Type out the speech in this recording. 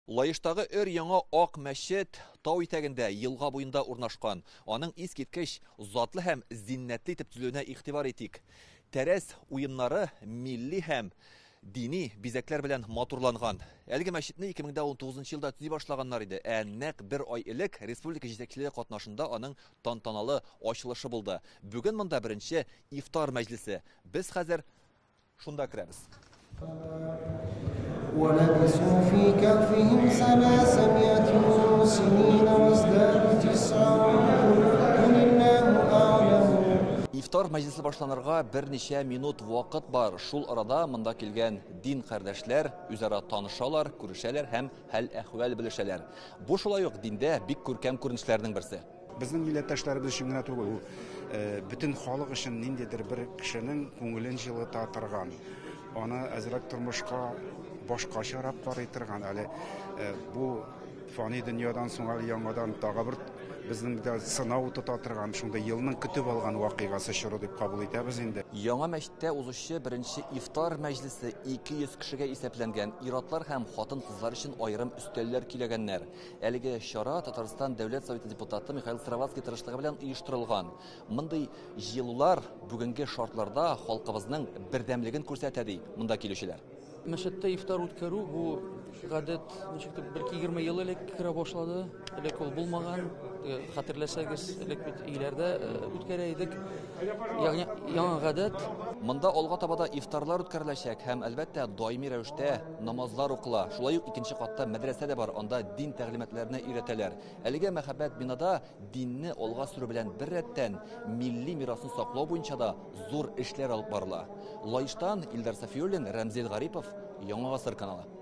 Лаештагы өр-яңа Ак мәчет тау итәгендә, елга буенда урнашкан. Аның искиткеч затлы һәм зиннәтле итеп төзелүенә игътибар итик. Тәрәз уемнары милли һәм дини бизәкләр белән матурланган. Әлеге мәчетне 2019 елда төзи башлаганнар иде, ә нәкъ бер ай элек республика җитәкчелеге катнашында аның тантаналы ачылышы булды. Бүген монда беренче ифтар мәҗлесе. Без хәзер Шунда керәбез. ولبثوا في كهفهم 300 سنين وازدادوا تسعا قل الله أعلم. Ифтар мәҗлесе башланырга берничә минут вакыт бар. Шул арада монда килгән дин кардәшләр үзара танышалар, күрешәләр һәм хәл-әхвәл белешәләр. Бу шулай ук диндә бик күркәм күренешләрнең берсе. Безнең милләттәшләребез өчен генә түгел, ул бөтен халык өчен ниндидер бер кешенең күңелен җылыта торган, аны әзрәк тормышка башкачарак карый торган, әле бу фани дөньядан соң әле яңадан тагы бер безнең дә сынау тота торган шундый елның көтеп алган вакыйгасы чоры дип кабул итәбез инде. Яңа мәчеттә узучы беренче ифтар мәҗлесе 200 кешегә исәпләнгән. Ир-атлар һәм хатын-кызлар өчен аерым өстәлләр көйләгәннәр. Әлеге чара Татарстан Дәүләт Советы депутаты Михаил Сыроватский тырышлыгы белән оештырылган. Мондый җыелулар бүгенге шартларда халкыбызның бердәмлеген күрсәтә, ди монда килүчеләр. Мәчеттә ифтар үткәрү бу гадәт ничек дип бер 20 ел элек керә башлады. Элек ул булмаган. Хәтерләсәгез, элек бит өйләрдә үткәрә идек. Ягъни яңа гадәт. Монда алга таба да ифтарлар үткәреләчәк һәм, әлбәттә, даими рәвештә намазлар укыла. Шулай ук икенче катта мәдрәсә дә бар, анда дин тәгълиматларына өйрәтәләр. Әлегә мәһабәт бинада динне алга сөрү белән беррәттән, милли мирасны саклау буенча да зур эшләр алып барыла. Лаештан Илдар Сафиуллин, Рәмзил Гарипов, Яңа Гасыр каналы.